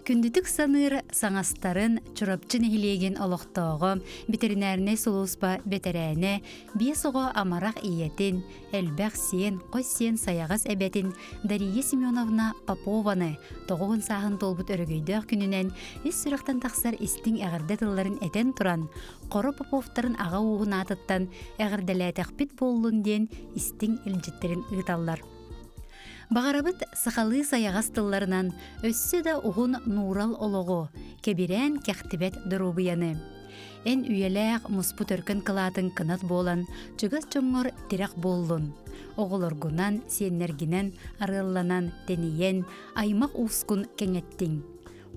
Күндүтүк саныыр саҥастарын Чурапчы нэһилиэгин олохтооҕо, бэтэринээринэй сулууспа бэтэрээнэ, биэс оҕо амарах ийэтин, элбэх сиэн, хос сиэн сайаҕас эбэтин Дария Семеновна Попованы тоҕуһун сааһын туолбут өрөгөйдөөх күнүнэн ис сүрэхтэн тахсар истиҥ эҕэрдэ тылларын этэн туран, Хоро Поповтарын аҕа ууһун аатыттан эҕэрдэлээтэхпит буоллун диэн истиҥ илдьиттэрин ыыталлар. Баҕарабыт сахалыы сайаҕас тылларынан өссө да уһун нуурал олоҕу, кэбирээн кэхтибэт доруобуйаны. Эн үйэлээх муспут өркөн кылаатын кынат буолан, чугас дьоҥҥор тирэх буоллун. Оҕолоргунан, сиэннэргинэн арыалланан, тэнийэн, аймах уускун кэҥэттиҥ.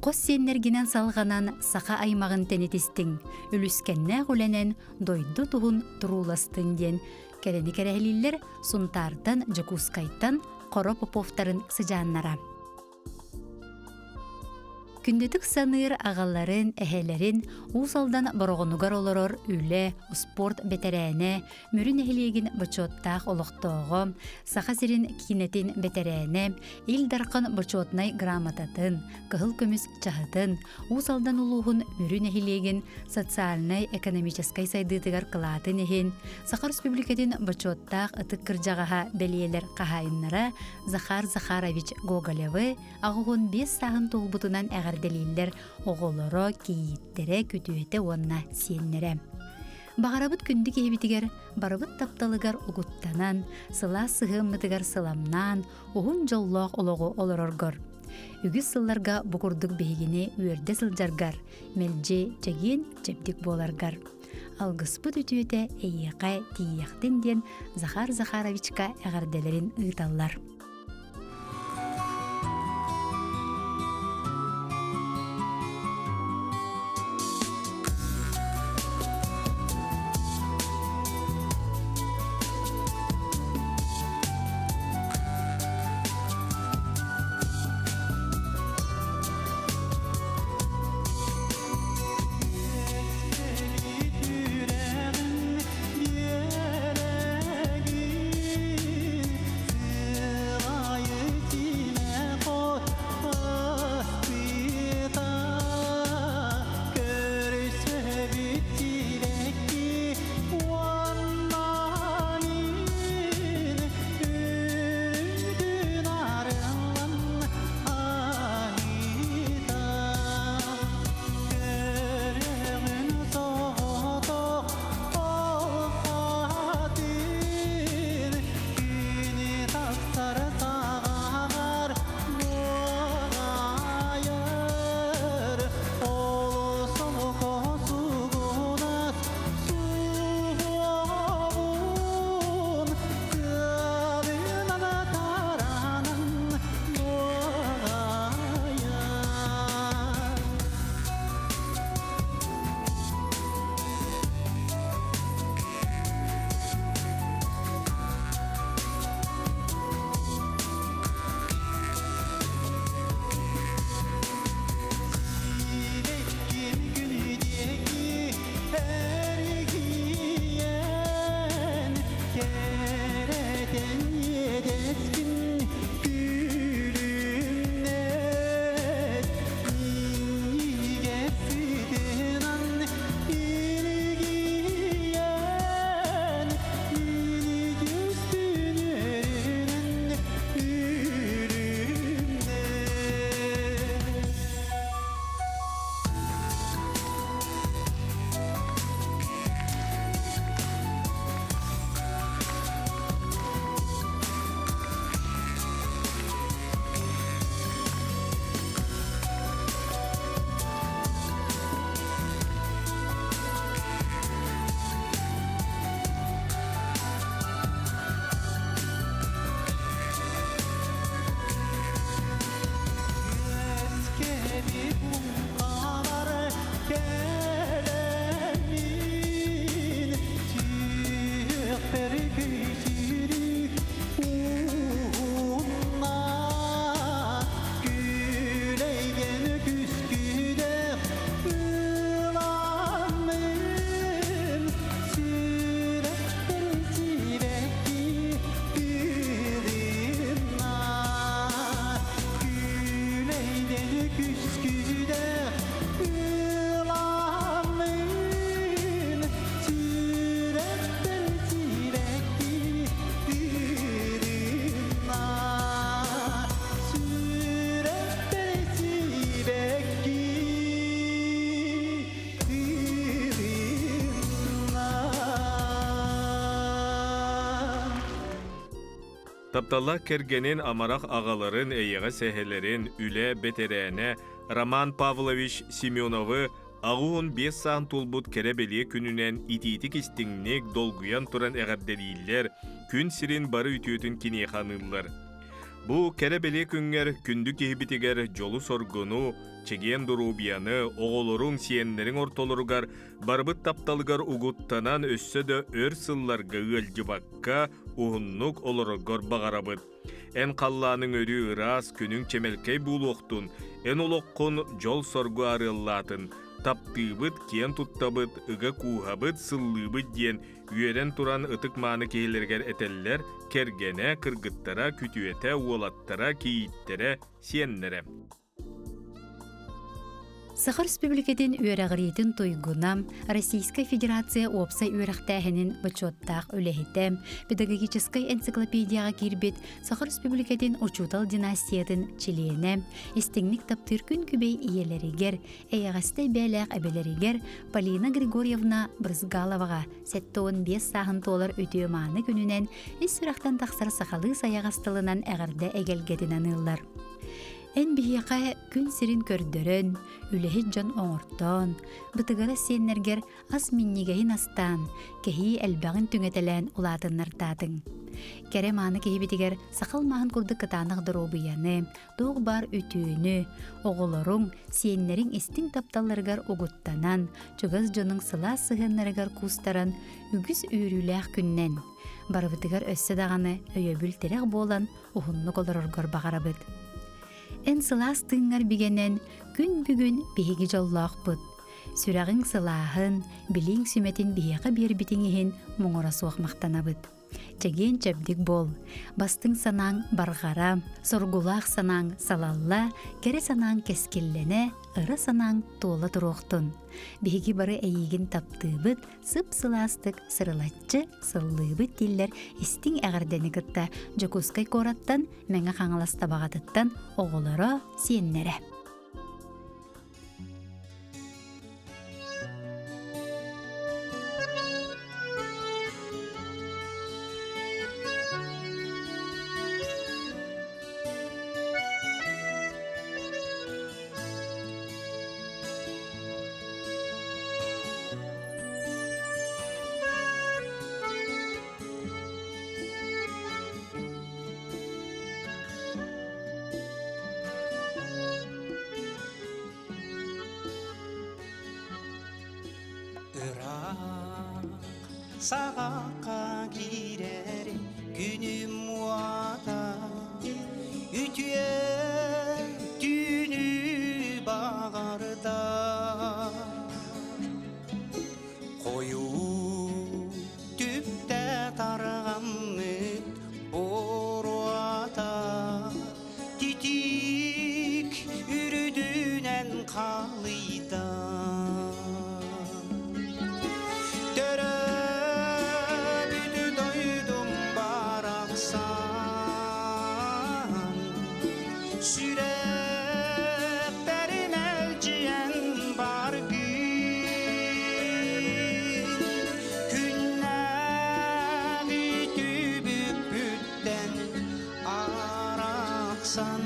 Хос сиэннэргинэн салҕанан саха аймаҕын тэнитистиҥ, үлүскэннээх үлэнэн дойду туһун турууластыҥ диэн Кэрэни кэрэһилииллэр Сунтаартан, Дьокуускайтан Хоро Поповтарын сыдьааннара. Күндүтүк саныыр аҕаларын, эһэлэрин Уус Алдан Бороҕонугар олорор үлэ, спорт бэтэрээнэ, Мүрү нэһилиэгин бочуоттаах олохтооҕо, Саха сирин киинэтин бэтэрээнэ, Ил Дархан бочуотунай грамотатын, кыһыл көмүс чаһытын, Уус Алдан улууһун Мүрү нэһилиэгин социальнай-экономическай сайдыытыгар кылаатын иһин Саха Республикатын бочуоттаах ытык кырдьаҕаһа бэлиэлэр хаһаайыннара Захар Захарович Гоголевы 85 сааһын туолбутунан эҕэрдэлииллэр оҕолоро, кийииттэрэ, күтүөтэ уонна сиэннэрэ. Баҕарабыт күндү киһибитигэр барыбыт тапталыгар угуттанан, сылаас сыһыаммытыгар сыламнаан, уһун дьоллоох олоҕу олороргор. Үгүс сылларга бу курдук биһигини үөрдэ сылдьаргар, мэлдьи чэгиэн чэбдик буоларгар. Алгыспыт үтүөтэ эйиэхэ тиийиэхтин диэн Захар Захаровичка эҕэрдэлэрин ыыталлар. Күскүдэх ыламмын сүрэхтэр сибэкки тыырынна сүрэхтэр сибэкки тыырынна. Тапталлаах кэргэнин амарах аҕаларын, эйэҕэс эһэлэрин, үлэ бэтэрээнэ Роман Павлович Семеновы 85 саан туолбут кэрэ-бэлиэ күнүнэн итиитик-истиҥник долгуйан туран эҕэрдэлииллэр, күн сирин бары үтүөтүн киниэхэ аныыллар. Бу кэрэ-бэлиэ күҥҥэр күндү киһибитигэр дьолу-соргуну, чэгиэн доруобуйаны, оҕолоруҥ, сиэннэриҥ ортолоругар барыбыт тапталыгар угуттанан өссө да өр сылларга ыалдьыбакка уһуннук олороргор баҕарабыт. Эн халлааныҥ өрүү ыраас, күнүҥ чэмэлкэй буолуохтун, эн олоххун дьол-соргу арыаллаатын, таптыыбыт, киэн туттабыт, ыга кууһабыт, сыллыыбыт диэн үөрэн туран ытык-мааны киһилэригэр этэллэр кэргэнэ, кыргыттара, күтүөтэ, уолаттара, кийииттэрэ, сиэннэрэ. Саха Республикатын үөрэҕириитин туйгуна, Российскай Федерация уопсай үөрэхтээһинин бочуоттаах үлэһитэ, педагогическай энциклопедияҕа киирбит Саха Республикатын учуутал династиятын чилиэнэ, истиҥник таптыыр күн күбэй ийэлэригэр, эйэҕэстэй бэйэлээх эбэлэригэр Полина Григорьевна Брызгаловаҕа 75 сааһын туолар үтүө-мааны күнүнэн ис сүрэхтэн тахсар сахалыы сайаҕас тылынан эҕэрдэ эгэлгэтин аныыллар. Эн биһиэхэ күн сирин көрдөрөн, үлэһит дьон оҥортоон, бытыгара сиэннэргэр ас минньигэһин астаан, кэһии элбэҕин түҥэтэлээн улаатыннартаатыҥ. Кэрэ мааны киһибитигэр сахал маһын курдук кытаанах доруобуйаны, туох баар үтүөнү, оҕолоруҥ, сиэннэриҥ истиҥ тапталларыгар угуттанан, чугас дьонуҥ сылаас сыһыаннарыгар куустаран, үгүс үөрүүлээх күннэн, барыбытыгар өссө даҕаны өйөбүл-тирэх буолан уһуннук олороргор баҕарабыт. Эн сылаас тыыҥҥар бигэнэн күн бүгүн биһиги дьоллоохпут. Сүрэҕиҥ сылааһын, билииҥ сүмэтин биһиэхэ биэрбитиҥ иһин муҥура суох махтанабыт. Чэгиэн-чэбдик буол, бастыҥ санааҥ барҕара, соргулаах санааҥ салалла, кэрэ санааҥ кэскиллэнэ, ыра санааҥ туола туруохтун. Биһиги бары эйиигин таптыыбыт, сып-сылаастык сырылаччы сыллыыбыт дииллэр истиҥ эҕэрдэни кытта Дьокуускай куораттан Мэҥэ Хаҥалас Табаҕатыттан оҕолоро, сиэннэрэ. Ыраах саҕахха киирэр күнүм уота үтүө түүнү баҕарда Хойуу түптэ тарҕаммыт буруота титиик үрдүнэн халыйда. Төрөөбүт дойдум барахсан сүрэхпэр мэлдьийэн баргын күннээҕи түбүкпүттэн арахсан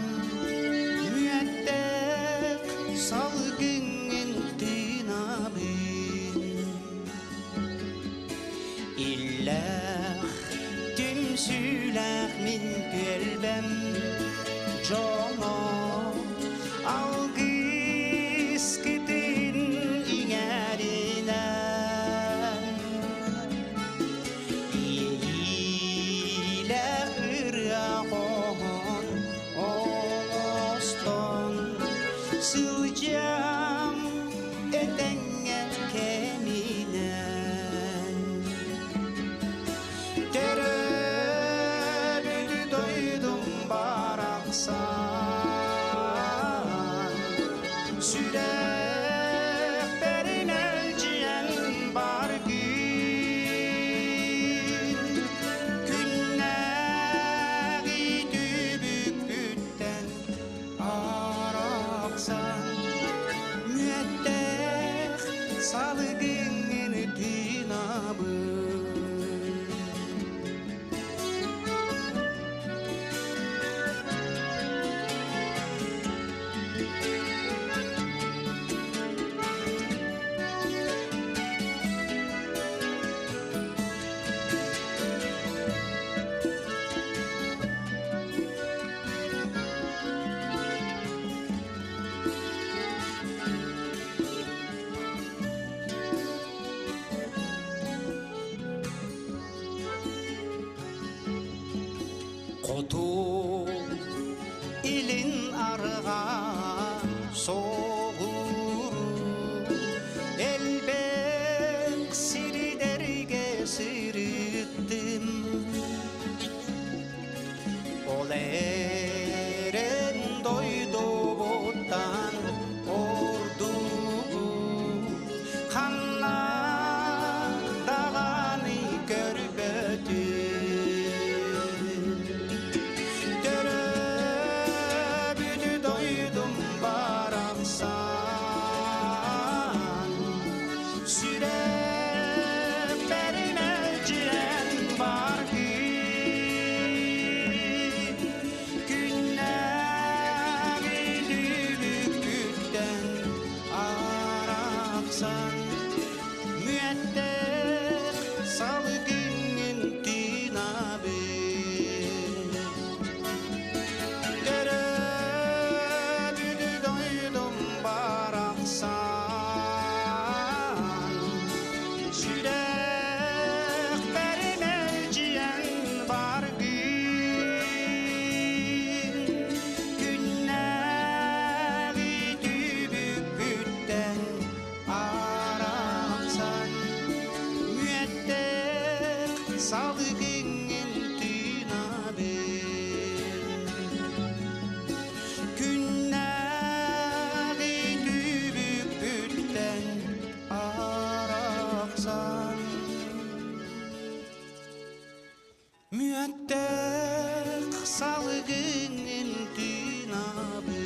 мүөттээх салгыҥҥын тыынабын Иллээх, түмсүүлээх мин түөлбэм дьоно алгыскытын иҥэринэн иэйиилээх ырыа хоһоон оҥостон сылдьам этэҥҥэ кэминэн Төрөөбүт дойдум барахсан. Сүрэхтэрин элдьийэн бар күн Күннээҕи түбүкпүттэн арахсан Мүөттээх салгыҥҥын тыынабын. Хоту илин арҕаа соҕуруу элбэх сирдэргэ сырыттым. Ол эрэн дойдубуттан ордугу ханна даҕаны көрбөтүм. Төрөөбүт дойдум барахсан сүрэхпэр мэлдьирэн баргын күннээҕи түбүккүттэн арахсан мүөттээх салгыҥҥын тыынабын. Төрөөбүт дойдум барахсан сүрэхпэр мэлдьийэн баргын күннээҕи түбүкпүттэн арахсан мүөттээх салгыҥҥын тыынабын. Күннээҕи түбүкпүттэн арахсан Мүөттээх салгыҥҥын тыынабын.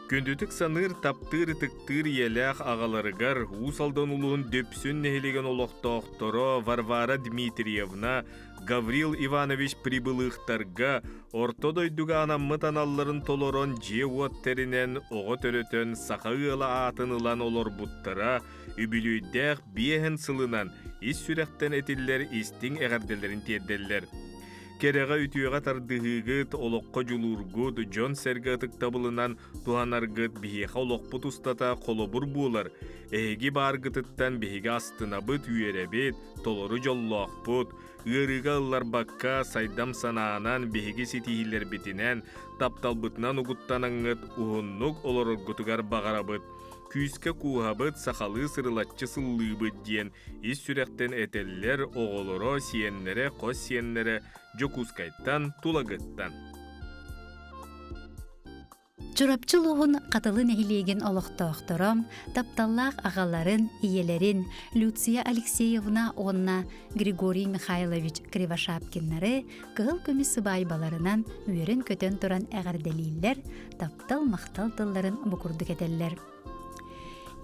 Күндүтүк саныыр, таптыыр, ытыктыыр ийэлээх аҕаларыгар Уус Алдан улууһун Дүпсүн нэһилиэгин олохтоохторо Варвара Дмитриевна, Гаврил Иванович Прибылыхтарга орто дойдуга анаммыт аналларын толорон дьиэ-уот тэринэн, оҕо төрөтөн саха ыала аатын ылан олорбуттара үбүлүөйдээх биэһэн сылынан ис сүрэхтэн этиллэр истиҥ эҕэрдэлэрин тиэрдэллэр. Кэрэҕэ-үтүөҕэ тардыһыыгыт, олоххо дьулуургут, дьон-сэргэ ытыктабылынан туһанаргыт биһиэхэ олохпут устата холобур буолар. Эһиги бааргытыттан биһиги астынабыт, үөрэбит, толору дьоллоохпут. Ыарыыга ылларбакка, сайдам санаанан биһиги ситиһиилэрбитинэн, тапталбытынан угуттанаҥҥыт уһуннук олороргутугар баҕарабыт. Күүскэ кууһабыт, сахалыы сырылаччы сыллыыбыт диэн ис сүрэхтэн этэллэр оҕолоро, сиэннэрэ, хос сиэннэрэ Дьокуускайтан, Тулагыттан. Чурапчы улууһун Хатылы нэһилиэгин олохтоохторо тапталлаах аҕаларын, ийэлэрин Люция Алексеевна уонна Григорий Михайлович Кривошапкиннары кыһыл көмүс сыбаайбаларынан үөрэн-көтөн туран эҕэрдэлииллэр, таптал-махтал тылларын бу курдук этэллэр.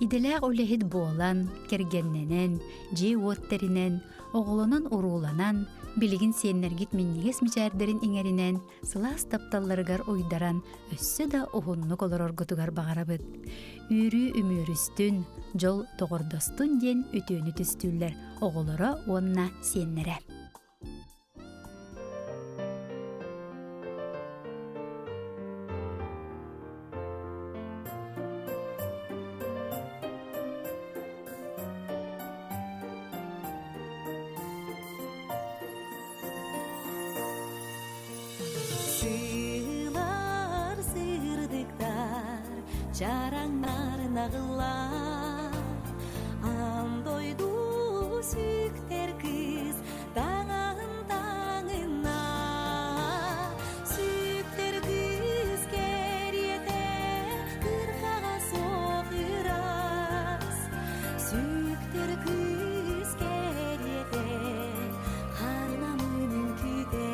Идэлээх үлэһит буолан, кэргэннэнэн, дьиэ-уот тэринэн, оҕолонон-урууланан, билигин сиэннэргит минньигэс мичээрдэрин иҥэринэн, сылаас тапталларыгар уйдаран, өссө да уһуннук олороргутугар баҕарабыт. Үөрүү үмүөрүстүн, дьол доҕордостун диэн үтүөнү түстүүллэр оҕолоро уонна сиэннэрэ. Сыылар сырдыкта. Чараҥнар наҕыллар Аан дойду сүктэр кыыс таҥаһын таҥына Сүктэр кыыс кэриэтэ кырхаҕа суох ыраас Сүктэр кыыс кэриэтэ ханамын үҥкүтэ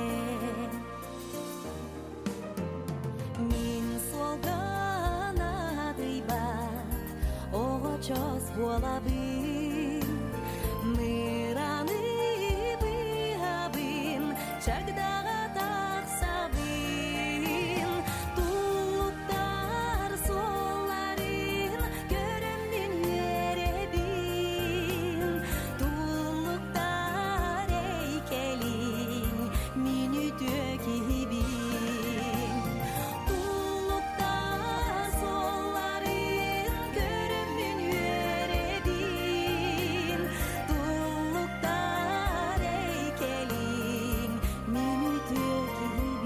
Мин суолга наадыйбат оҕочоос буолабын Мыраны быһабын, чагдаҕа тахсабын Туллуктар суолларын көрөммүн үөрэбин Туллуктар эйкэлиҥ мин үтүө киһибин Туллуктар суолларын көрөммүн үөрэбин Туллуктар эйкэлиҥ мин үтүө киһибин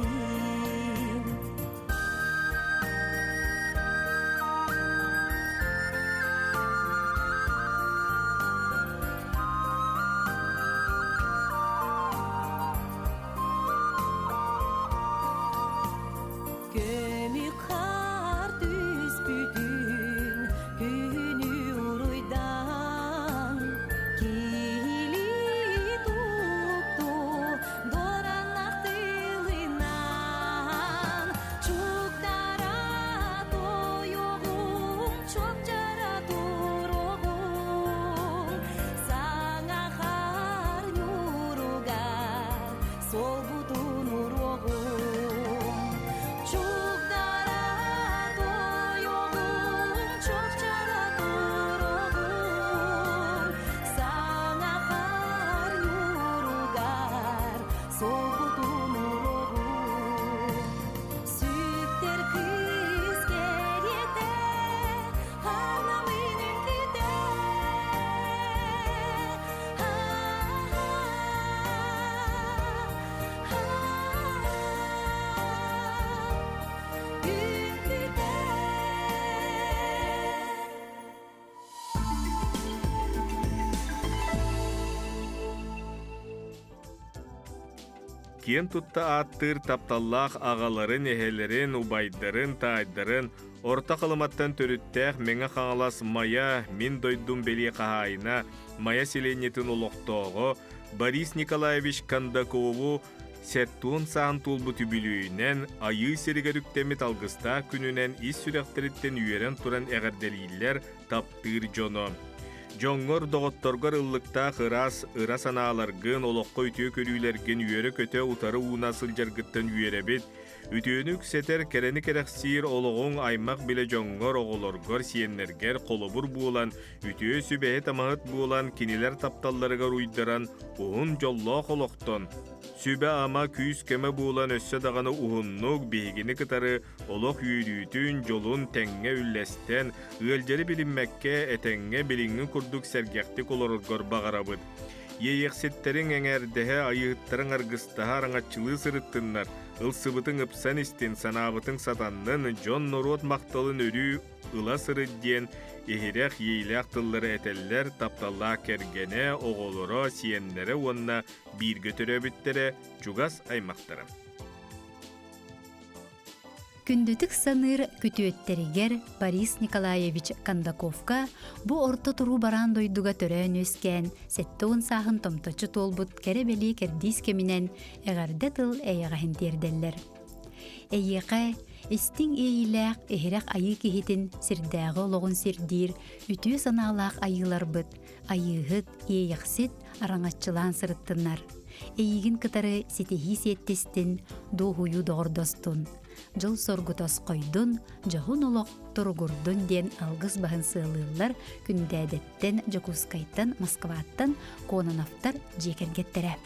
Көмүк хаар түспүтүн күнү уруйдан киһилии тулукту дуораннах тылынан чугдара тойугум чопчара туругум саҥа хаар ньууругар солбутун уруогум Чугдара тойугум чопчара туругум саҥа хаар ньууругар солбутун уруогум Сүктэр кыыс кэриэтэ хаанамын үҥкүтэ Үҥкүтэ Киэн тутта ааттыыр тапталлаах аҕаларын, эһэлэрин, убайдарын, таайдарын Орто Халыматтан төрүттээх Мэҥэ Хаҥалас Майа мин дойдум бэлиэ хаһаайына, Майа сэлиэнньэтин олохтооҕо Борис Николаевич Кондакову сэттуон саан туолбут үбүлүөйүнэн Айыы сиригэр үктэммит алгыстаах күнүнэн ис сүрэхтэриттэн үөрэн туран эҕэрдэлииллэр таптыыр дьоно. Дьоҥҥор, доҕотторгор ыллыктаах ыраас ыра санааларгын, олоххо үтүө көрүүлэргин үөрэ-көтө утары ууна сылдьаргыттан үөрэбит. Үтүөнү үксэтэр, кэрэни кэрэхсиир олоҕуҥ аймах билэ дьоҥҥор, оҕолоргор, сиэннэргэр холобур буолан, үтүө сүбэһит-амаһыт буолан, кинилэр тапталларыгар уйдаран, уһун дьоллоох олохтон, сүбэ-ама, күүс-көмө буолан өссө даҕаны уһуннук биһигини кытары олох үөрүүтүн, дьолун тэҥҥэ үллэстэн, ыалдьары билиммэккэ, этэҥҥэ билиҥҥи курдук сэргэхтик олороргор баҕарабыт. Иэйиэхситтэриҥ эҥээрдэһэ, айыыһыттарыҥ аргыстаһа араҥаччылыы сырыттыннар, ылсыбытыҥ ыпсан истин, санаабытыҥ сатаннын, дьон-норуот махталын өрүү ыла сырыт диэн иһирэх иэйилээх тыллары этэллэр тапталлаах кэргэнэ, оҕолоро, сиэннэрэ уонна бииргэ төрөөбүттэрэ, чугас аймахтара. Күндүтүк саныыр күтүөттэригэр Борис Николаевич Кондаковка бу орто туруу бараан дойдуга төрөөн-үөскээн, 70 сааһын томточчу туолбут кэрэ-бэлиэ кэрдиис кэминэн эҕэрдэ тыл эйэҕэһин тиэрдэллэр. Эйиэхэ истиҥ иэйиилээх иһирэх айыы киһитин сирдээҕи олоҕун сирдиир үтүө санаалаах айыыларбыт Айыыһыт, Иэйэхсит араҥаччылаан сырыттыннар. Эйиигин кытары ситиһии сиэттистин, дуоһуйуу доҕордостун. Дьол соргу тосхойдун, дьоһун олох туругурдун диэн алгыс баһын сыалыыллар Күндээдэттэн, Дьокуускайтан, Москваттан Кононовтар дьиэ кэргэттэрэ.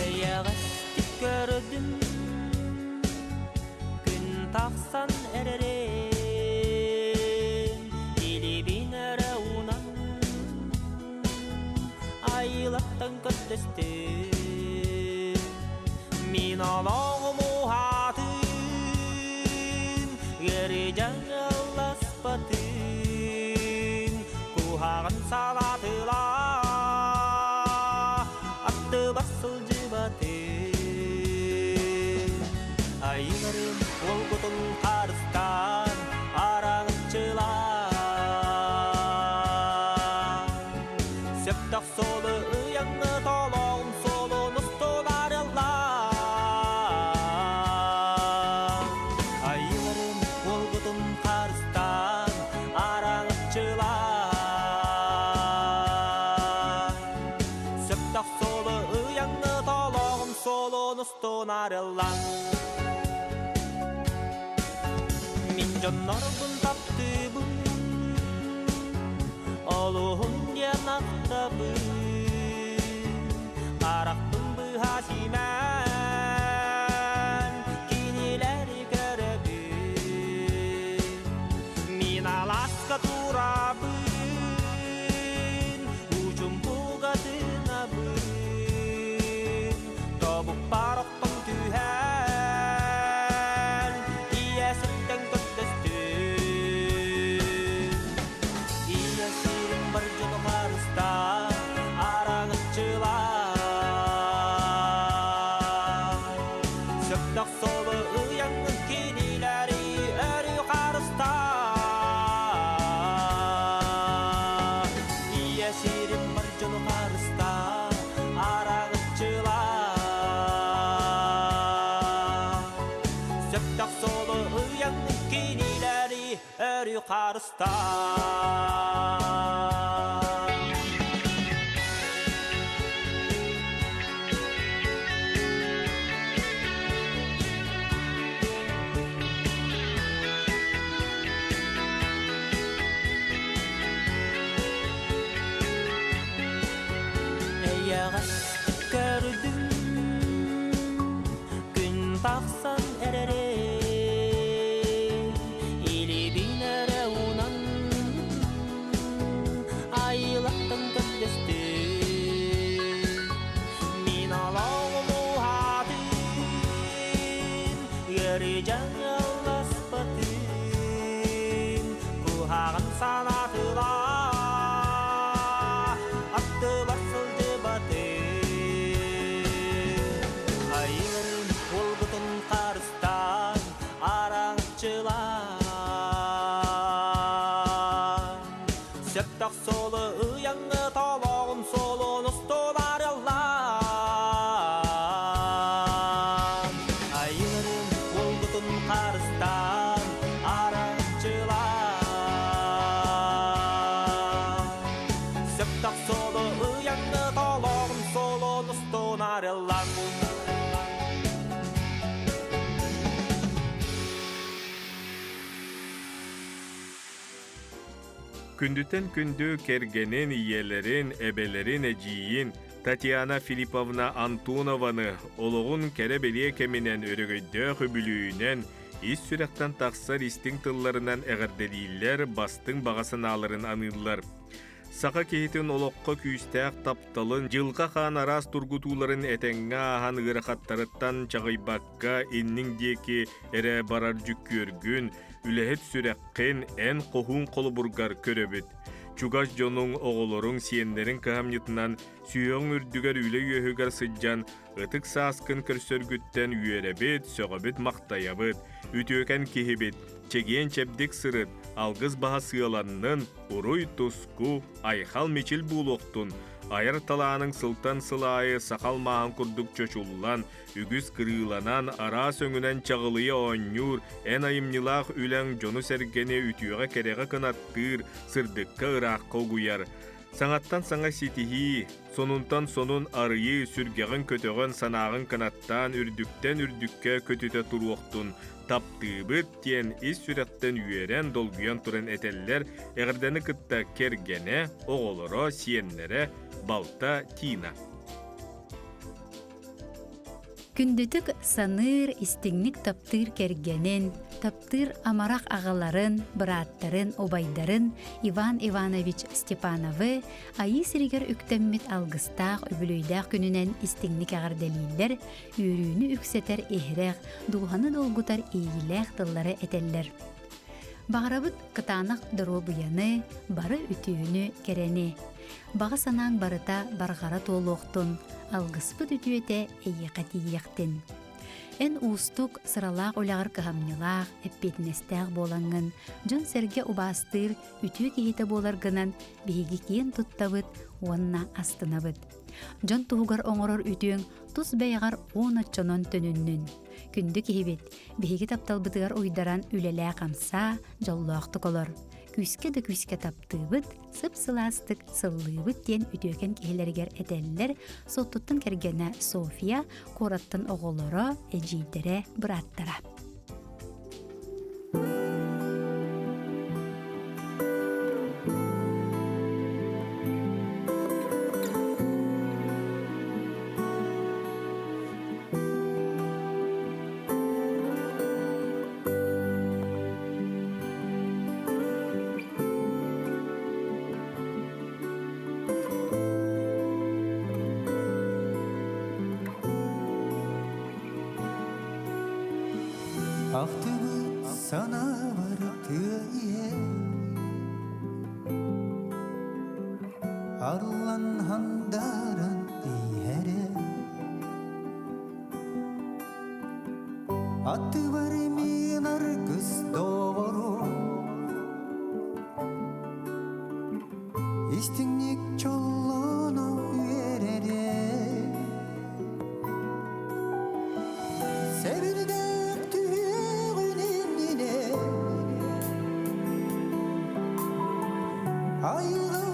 Эйэҕэстик көрдүм. олоҕум уһаатын, ыарыы дьаҥыласпатын, куһаҕан салаатыла аттыбар сылдьыбатын. Айыларым уолгутун харыстаан, араҥаччылаан. Сөптөх суолу ыйаҥҥы толоон суолун устун арыллаан. Айыларым уолгутун харыстаан, араҥаччылаан. Сөптөх суолу ыйаҥҥы толоон суолун устун арыллан. Мин дьоннорбун таптыыбын, олуһун диэн ахтабын, харахпын быһа симээн, кинилэри көрөбүн. Мин алааска турабын, учумпуга тыынабын, тобукпар охтон түһэн, ийэ сиртэн көрдөстүм. Ийэ сирим бар дьону харыстаан, араҥаччылаан. Сөптөх суолу ыйаҥҥын кинилэри өрүү харыстаа. Ийэ сирим бар дьону харыстаа, араҥаччылаа. Сөптөх суолу ыйаҥҥын кинилэри өрүү харыстаа. Эйэҕэс көрдүм күн тахсан эрэрин илиибин эрэ уунан айылаттан көрдөстүм мин олоҕум уһаатын ыарыы дьаҥыласпатын куһаҕан санаатыла аттыбар сылдьыбатын айыларын уолгутун харыстаан араҥаччылаан сөптөх суолу ыйаҥҥы толоҕун суолун устун арыаллаан айыларын уолгутун харыстаан араҥаччылаан сөптөх суолу ыйаҥҥы толоҕун суолун устун арыаллаан. Күндүтэн күндү кэргэнин, ийэлэрин, эбэлэрин, эдьиийин Татьяна Филипповна Антонованы олоҕун кэрэ-бэлиэ кэминэн өрөгөйдөөх үбүлүөйүнэн ис сүрэхтэн тахсар истиҥ тылларынан эҕэрдэлииллэр, бастыҥ баҕа санааларын аныыллар. Саха киһитин олоххо күүстээх тапталын, дьылҕа хаан араас тургутууларын этэҥҥэ ааһан ыарахаттарыттан чаҕыйбакка инниҥ диэки эрэ барар дьүккүөргүн, үлэһит сүрэххин эн хоһуун холобургар көрөбүт. Чугас дьонуҥ, оҕолоруҥ, сиэннэриҥ кыһамньытынан сүһүөҕүҥ үрдүгэр үлэ үөһүгэр сылдьан ытык сааскын көрсөргүттэн үөрэбит, сөҕөбүт-махтайабыт. Үтүөкэн киһибит, чэгиэн-чэбдик сырыт, алгыс баһа сыаланнын, уруй-туску, айхал-мичил буолуохтун, айар талааныҥ сылтан сыл аайы сахал мааһын курдук чочуллан, үгүс кырыыланан, араас өҥүнэн чаҕылыйа оонньуур, эн айымньылаах үлэҥ дьону-сэргэни үтүөҕэ-кэрэҕэ кынаттыыр, сырдыкка-ыраахха угуйар. Саҥаттан саҥа ситиһии, сонунтан сонун арыйыы, сүргэҕин көтөҕөн, санааҕын кынаттаан, үрдүктэн үрдүккэ көтүтэ туруохтун, таптыыбыт диэн ис сүрэхтэн үөрэн, долгуйан туран этэллэр эҕэрдэни кытта кэргэнэ, оҕолоро, сиэннэрэ, балта Тина. Күндүтүк саныыр, истиҥник таптыыр кэргэнин, Таптыыр амарах аҕаларын, бырааттарын, убайдарын Иван Иванович Степановы Айыы сиригэр үктэммит алгыстаах үбүлүөйдээх күнүнэн истиҥник эҕэрдэлииллэр, үөрүүнү үксэтэр иһирэх, дууһаны долгутар иэйиилээх тыллары этэллэр. Баҕарабыт кытаанах доруобуйаны, бары үтүөнү, кэрэни. Баҕа санааҥ барыта барҕара туолуохтун, алгыспыт үтүөтэ эйиэхэ тиийиэхтин. Эн уустук, сыралаах үлэҕэр кыһамньылаах, эппиэтинэстээх буолаҥҥын, дьон-сэргэ убаастыыр үтүө киһитэ буоларгынан биһиги киэн туттабыт уонна астынабыт. Дьон туһугар оҥорор үтүөҥ тус бэйэҕэр уон оччонон төнүннүн. Күндү киһибит, биһиги тапталбытыгар уйдаран үлэлээ-хамсаа, дьоллоохтук олор. Күүскэ да күүскэ таптыыбыт, сып-сылаастык сыллыыбыт диэн үтүөкэн киһилэригэр этэллэр Суоттуттан кэргэнэ Софья, куораттан оҕолоро, эдьиийдэрэ, бырааттара. Ахтыбыт санаабар тыа иһэ Арыллан хандаран иһэрэ Аттыбар мин аргыс доҕору Истиҥник чоллоно үөрэрэ Сэбирдэх түһүөҕүн иннинэ Айылҕа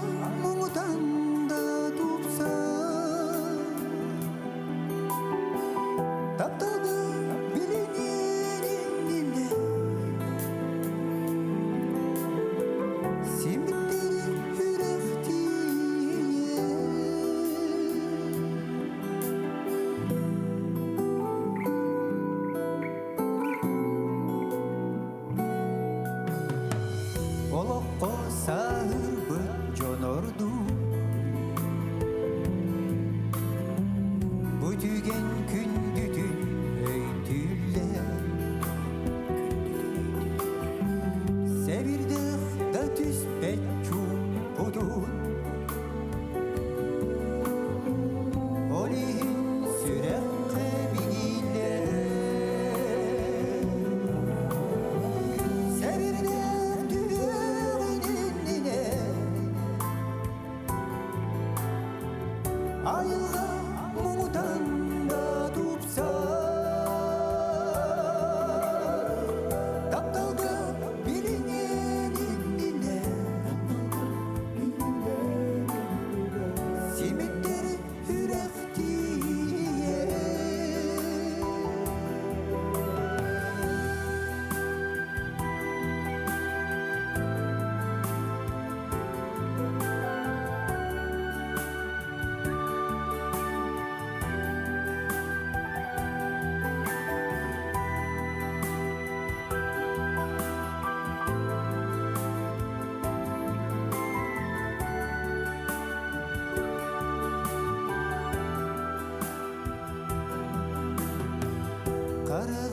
муҥутан да тупса Тапталга билиниэн иннинэ Симиттери үрэх тиийэ Олоххо сааһырбыт дьон ордуу Бу түгэн күндүтүн өйдүүллэр Сэбирдэх да түспэт чуумпутун Ол иһин сүрэххэ биниилэр Сэбирдэх түһүөҕүн иннинэ Айылҕа муҥутан да тупсар Тапталга билиниэн иннинэ Симиттэр үрэх тиийэр Хара